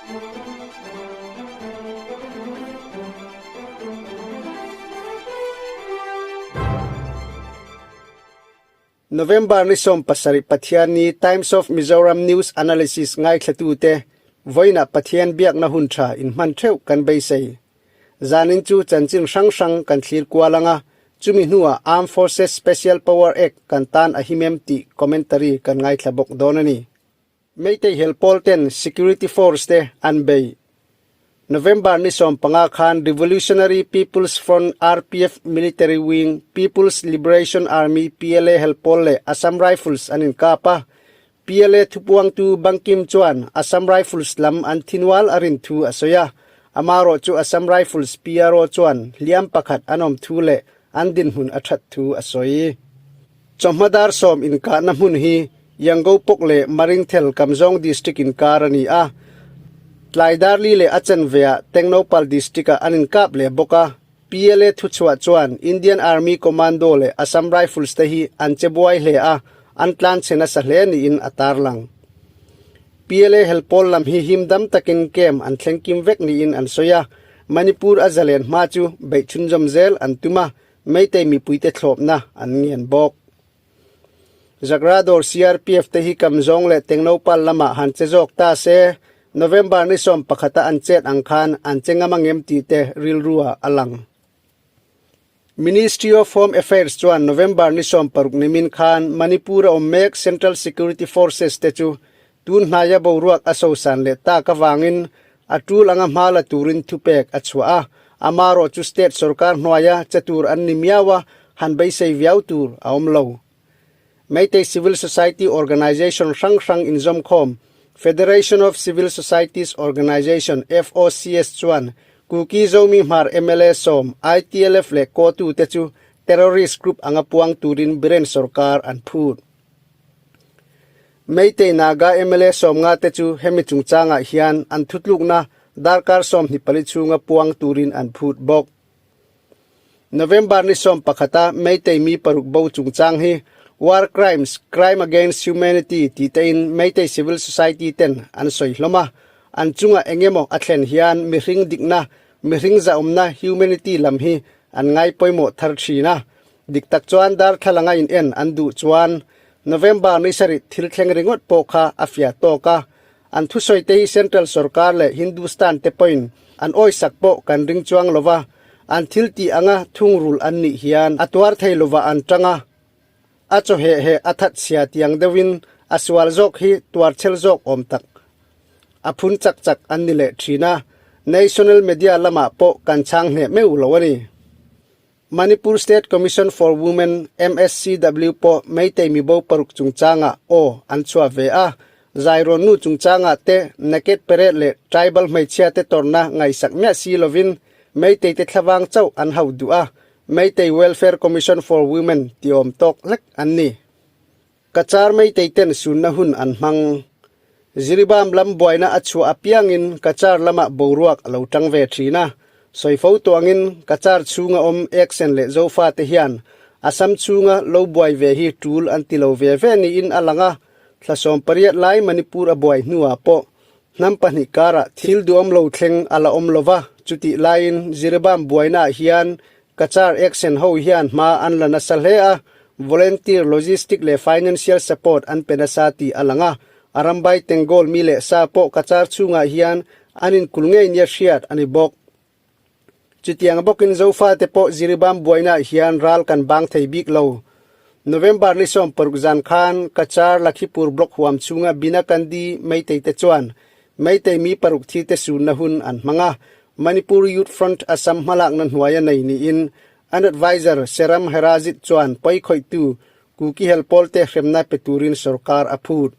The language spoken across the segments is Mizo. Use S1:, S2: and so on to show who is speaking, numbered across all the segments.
S1: November ni 17 Pathianni Times of Mizoram News Analysis ngaithlatute vawiinah Pathian biakna hun tha inhman theuh kan beisei. Zanin chu chanchin hrang hrang kan thlir kual anga, chumi hnuah Armed Forces Special Power Act kan tan a himem tih commentary kan ngaithla bawk dawn a ni. Meitei hel pawl ten Security Force te an bei. November ni 15 khan Revolutionary People's Front, RPF, Military Wing, People's Liberation Army, PLA, hel pawl leh Assam Rifles an inkap a. PLA thupuangtu Bankim chuan Assam Rifles lam an thinual a rin thu a sawi a. Amarawh chu Assam Rifles PRO chuan hliam pakhat an awm thu leh an dinhmun a that thu a sawi. Chawhma dar sawm inkahna hmun hi Yangopok leh Maringthel Kamzawng District inkar a ni a. Tlai Darli leh a chanveah Tengnoupal District-ah an inkap leh bawk a. PLA thuchhuah chuan Indian Army Commando leh Assam Rifles te hi an che buai hle a, an tlan chhe nasa hle niin a tarlang. PLA helpawl lam hi him dam takin camp an thleng kim vek niin an sawi a, Manipur a zalen hma chu beih chhunzawm zel an tum a, Meitei mipuite thlawpna an ngen bawk. Zagrador CRPF te hi Kamzawng leh Tengnopal lamah han che zawk ta se, November ni 11 a an chet ang khan an che ngam angem tih te rilru ah a lang. Ministry of Home Affairs chuan November ni 16 nimin khan Manipur a awm mek Central Security Forces te chu tun hnaia boruak a sosan leh tak avangin a tul anga hma la turin thupek a chhuah a, amarawh chu state sorkar hnuaia che tur an ni miau a, han beisei viau tur a awm lo. Meitei Civil Society Organization hrang hrang inzawmkhawm Federation of Civil Societies Organization, FOCS, chuan Kuki Zomi Hmar mla sawm, ITLF leh Kotu te chu terrorist group anga puang turin Biren sorkar an phut. Meitei Naga mla sawmnga te chu hemi chungchangah hian an thutlukna darkar 24 chhunga puang turin an phut bawk. November ni 11 a Meitei mi paruk bo chungchang hi War Crimes, Crime Against Humanity tih tein Meitei Civil Society ten an sawi hlawm a, an chunga engemaw a thlen hian mihring dikna, mihring zahawmna, humanity lam hi an ngai pawimawh thar thin a. Dik tak chuan darthlalanga in en an duh chuan November ni sarih thil thleng ringawt pawh kha a fiah tawk a, An thusawi te hi Central sorkar leh Hindustan te pawhin an awisak pawh kan ring chuang lo va, an thil tih anga thungrul an nih hian a tuar thei lova an tang a, a chaw heh heh a that chhia tiang deuhin a sual zawk hi tuar chhel zawk awm tak a phun chak chak an ni leh thin a, National media lamah pawh kan chhang hneh meuh lo a ni. Manipur State Commission for Women, MSCW, pawh Meitei mibo paruk chungchangah aw an chhuah ve a, Zairawn nu chungchangah te Naked Parade leh Tribal hmeichhia te tawrhna ngaihsak miah si lovin Meitei te thlavang chauh an hauh duh a, Meitei Welfare Commission for Women ti awm tawk hlek an ni. Kachar Meitei ten sunna hun an hmang. Jiribam lam buaina a chhuah apiangin Kachar lamah boruak a lo tang ve thin a. Sawifo tuangin Kachar chhunga awm Eksen leh Zofa te hian Assam chhunga lo buai ve hi tul an ti lo ve ve niin a lang a. Thla 18 lai Manipur a buai hnuah pawh hnam pahnih karah thil duhawm lo thleng a la awm lo va, chutih laiin Jiribam buainaah hian Kachar Action ho hian hma an la nasa hle a, volunteer, logistic leh financial support an pe nasa tih a lang a. Arambai Tengol mi leh sa pawh Kachar chhungah hian an inkul ngei nia hriat a ni bawk. Chutiang bawkin Zofate pawh Jiribam buainaah hian ral kan bang thei bik lo. November ni 16 zan khan Kachar Lakhipur Block huam chhunga Binakandi Meitei te chuan Meitei mi paruk thi te sunna hun an hmang a, Manipur Youth Front Assam hmalakna hnuaia nei niin an adviser Seram Herajit chuan pawi khawihtu Kuki helpawl te hremna pe turin sorkar a phut.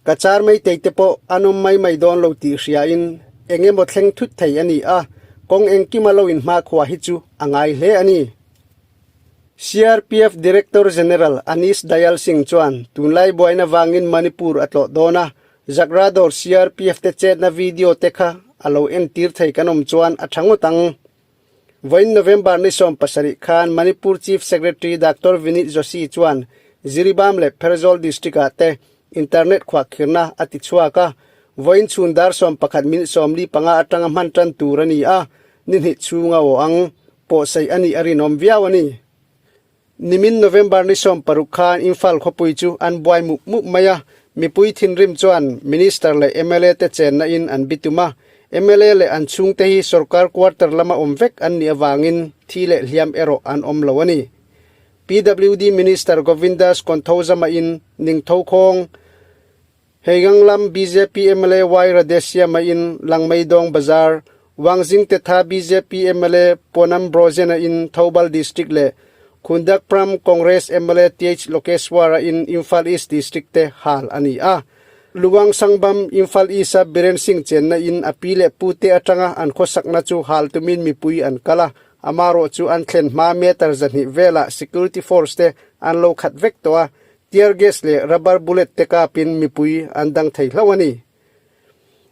S1: Kachar Meitei te pawh an awm mai mai dawn lo tih hriain eng emaw thleng thut thei a ni a, kawng engkima lo inhmakhua hi chu a ngai hle a ni. CRPF Director General Anish Dayal Singh chuan tunlai buaina vangin Manipur a tlawh dawn a, Zagrador CRPF te chetna video te kha a lo entir thei kan awm chuan a tha ngawt ang. Vawiin November ni 17 khan Manipur Chief Secretary Doctor Vinit Joshi chuan Jiribam leh Pherzawl District ah te internet khuahkhirna a ti chhuak a. Vawiin chhun dar 11 minute 45 atanga hman tan tur a ni a, ni hnih chhunga aw ang pawhsaih a nih a rinawm viau a ni. Nimin November ni 16 khan Imphal khawpui chu an buai mup mup mai a, mipui thinrim chuan Minister leh mla te chenna in an bitum a, mla leh an chhungte hi sorkar quarter lama awm vek an nih avangin thi leh hliam erawh an awm lo a ni. PWD Minister Govindas Konthouzama in Ningtho khawng Heigang lam bjp mla Y Radheshyama in Langmeidawng Bazar, Wangzing Tetha bjp mla Ponam Brojena in Thoubal District leh Khundakpram Congress mla TH Lokeswara in Imphal East District te hal a ni a. Luwang Sangbam Imphal East-a Biren Singh chenna in a pi leh pu te atanga an khawsakna chu hal tumin mipui an kal a, amarawh chu an thlen hma meter 200 velah security force te an lo khat vek tawh a, Tear gas leh rubber bullet te kapin mipui an dang thei hlauh a ni.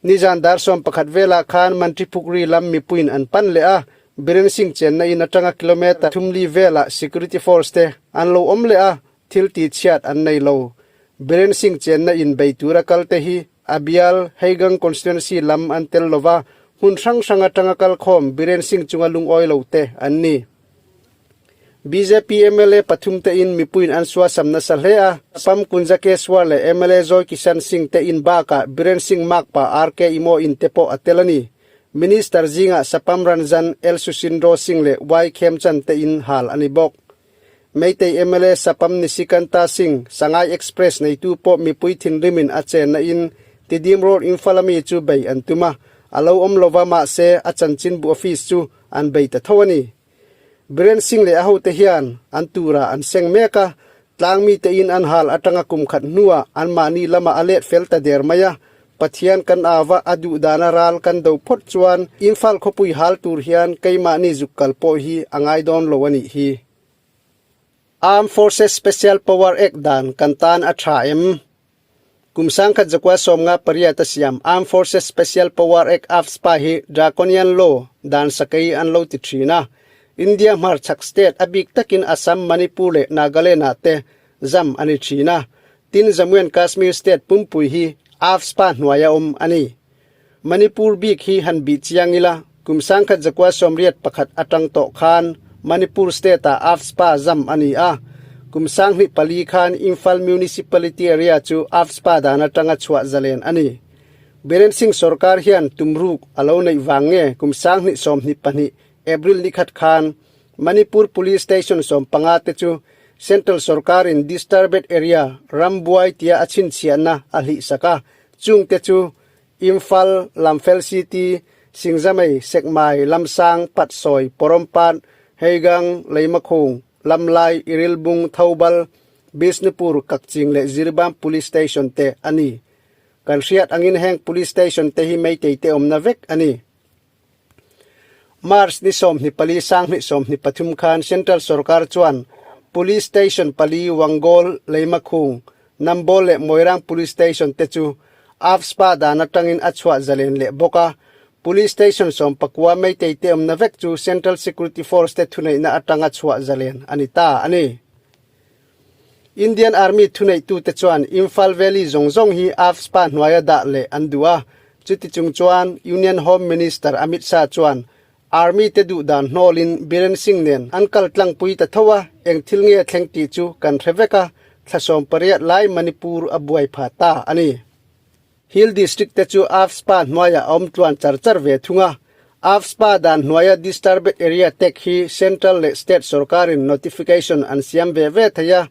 S1: Nizan dar 11 velah khan Mantriphukri lam mipuiin an pan leh a, Biren Singh chenna in atanga kilometre 34 velah security force te an lo awm leh a, thil ti chhiat an nei lo. Biren Singh chenna in bei tura kal te hi a bial Heigang constituency lam an tel lova, hmun hrang hrang atanga kalkhawm Biren Singh chunga lungawi lo te an ni. Bjp mla pathum te in mipuiin an suasam nasa hle a, Pam Kunjakeshwar leh mla Joy Kishan Singh te in bakah Biren Singh makpa RK Imo in te pawh a tel a ni. Minister zingah Sapam Ranjan, L Sushindro Singh leh Y Khemchand te in hal a ni bawk. Meitei mla Sapam Nishikanta Singh, Sangai Express neitu pawh mipui thinrimin a chenna in Tidim Road Imphal ami chu bei an tum a, a lo awm lova mahse a chanchinbu office chu an bei ta tho a ni. Biren Singh leh a hote hian an turah an seng mek a, tlang mite in an hal atanga kum khat hnuah anmahni lamah a let fel ta der mai a, Pathian kan ava a duh dana ral kan do phawt chuan Imphal khawpui hal tur hian keimahni zuk kal pawh hi a ngai dawn lo a nih hi. Armed Forces Special Power Act dan kan tan a tha em? Kum 1958 a siam Armed Forces Special Power Act AFSPA hi Draconian Law, dan sakei an lo ti thin a. India hmarchhak state a bik takin Assam, Manipur leh Nagaland ah te zam a ni thin a. Tin Jammu and Kashmir state pumpui hi AFSPA hnuaia awm a ni. Manipur bik hi han bih chiang ila, kum 1981 atang tawh khan Manipur state-ah AFSPA zam a ni a. Kum 2004 khan Imphal Municipality area chu AFSPA dan atanga chhuah zalen a ni. Biren Singh sorkar hian tumruk a lo neih vang nge kum 2022 April ni khat khan Manipur Police Station 15 te chu Central sorkarin Disturbed Area, Rambuai tia a chhinchhiahna a hlihsak a, chungte chu Imphal, Lamphel City, Singjamei, Sekmai, Lamsang, Patsawi, Porompat, Heigang, Leimakhung, Lamlai, Irilbung, Thoubal, Bishnupur, Kakching leh Jiribam Police Station te a ni. Kan hriat angin heng Police Station te hi Meitei te awmna vek a ni. March ni 24 2023 khan Central sorkar chuan Police Station pali Wangol, Leimakhung, Nambol leh Moirang Police Station te chu AFSPA dan atangin a chhuah zalen leh bawk a. Police Station 19 Meitei te awmna vek chu Central Security Force te thuneihna atanga chhuah zalen a ni ta a ni. Indian Army thuneihtute chuan Imphal Valley zawng zawng hi AFSPA hnuaia dah leh an duh a, chuti chung chuan Union Home Minister Amit Shah chuan Army te duh dan hnawlin Biren Singh nen an kal tlangpui ta tho a, eng thil nge thleng tih chu kan hre vek a, thla 18 lai Manipur a buai pha ta a ni. Hill District te chu AFSPA hnuaiah a awm tluan char char ve thung a. AFSPA dan hnuaia Disturbed Area tek hi Central leh State sorkarin notification an siam ve ve thei a.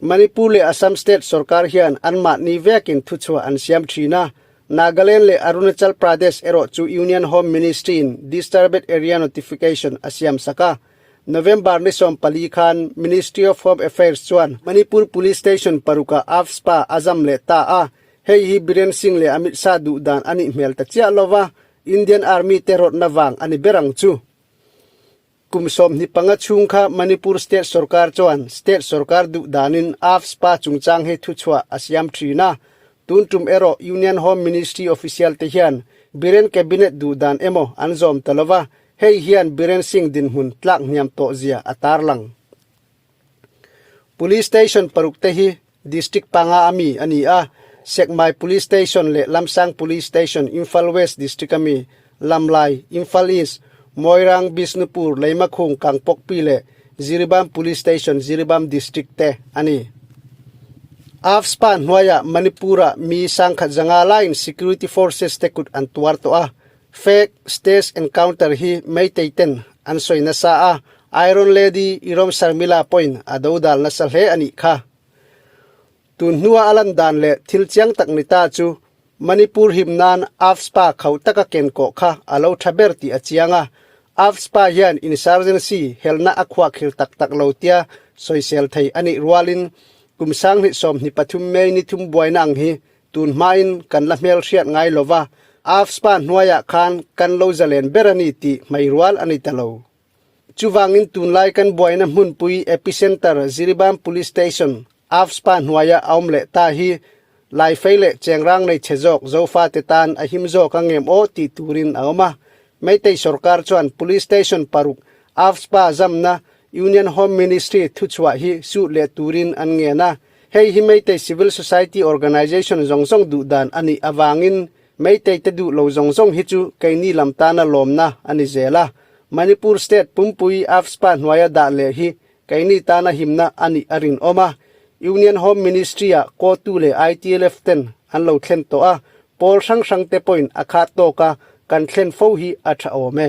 S1: Manipur leh Assam State sorkar hian anmahni vekin thuchhuah an siam thin a. Nagaland leh Arunachal Pradesh erawh chu Union Home Ministry-in Disturbed Area Notification a siam sak a. November ni 14 khan Ministry of Home Affairs chuan Manipur Police Station parukah AFSPA a zam leh ta a, hei hi Biren Singh leh Amit Shah duh dan a nih hmel ta chiah lova, Indian Army te rawtna vang a ni ber ang chu. Kum 25 chhung kha Manipur State sorkar chuan State sorkar duh danin AFSPA chungchang hi thuchhuah a siam thin a, tun tum erawh Union Home Ministry official te hian Biren Cabinet duh dan emaw an zawm ta lova, Hei hian Biren Singh dinhmun tlak hniam tawh zia a tarlang. Police Station paruk te hi District panga a mi a ni a. Sekmai Police Station leh Lamsang Police Station, Imphal West District-a mi, Lamlai, Imphal East, Moirang, Bishnupur, Leimakhung, Kangpokpi leh Jiribam Police Station, Jiribam District te a ni. AFSPA hnuaiah Manipur-ah mi sangkhat zanga laiin security forces te kut an tuar tawh a, fake stage encounter hi Meitei ten an sawi nasa a, Iron Lady Irom Sharmila pawhin a dodal nasa hle a nih kha. Tun hnua a lan dan leh thil chiang tak ni ta chu Manipur him nan AFSPA khauh taka ken kawh kha a lo tha ber tih a chiang a, AFSPA hian insurgency helna a khuahkhir tak tak lo tia sawisel thei a nih rualin kum sanghnih 23 May ni thum buaina ang hi tun hmain kan la hmelhriat ngai lo va, AFSPA hnuaiah khan kan lo zalen ber a ni tih hmei rual a ni ta lo. Chuvangin tunlai kan buaina hmunpui Epicenter Jiribam Police Station, AFSPA hnuaia a awm leh ta hi Laifei leh Chengrang nei chhe zawk Zofate tan a him zawk a ngem aw tih turin a awm a. Meitei sorkar chuan Police Station paruk AFSPA zamna Union Home Ministry thuchhuah hi suh leh turin an ngen a. Hei hi Meitei Civil Society Organisation zawng zawng duh dan a nih avangin Meitei te duh lo zawng zawng hi chu keini lam tana lawmna a ni zel a. Manipur State pumpui AFSPA hnuaia dah leh hi keini tana himna a nih a rinawm a. Union Home Ministry-ah kotu leh ITLF ten an lo thlen tawh a, pawl hrang hrang te pawhin a khat tawka kan thlen fo hi a tha awm e.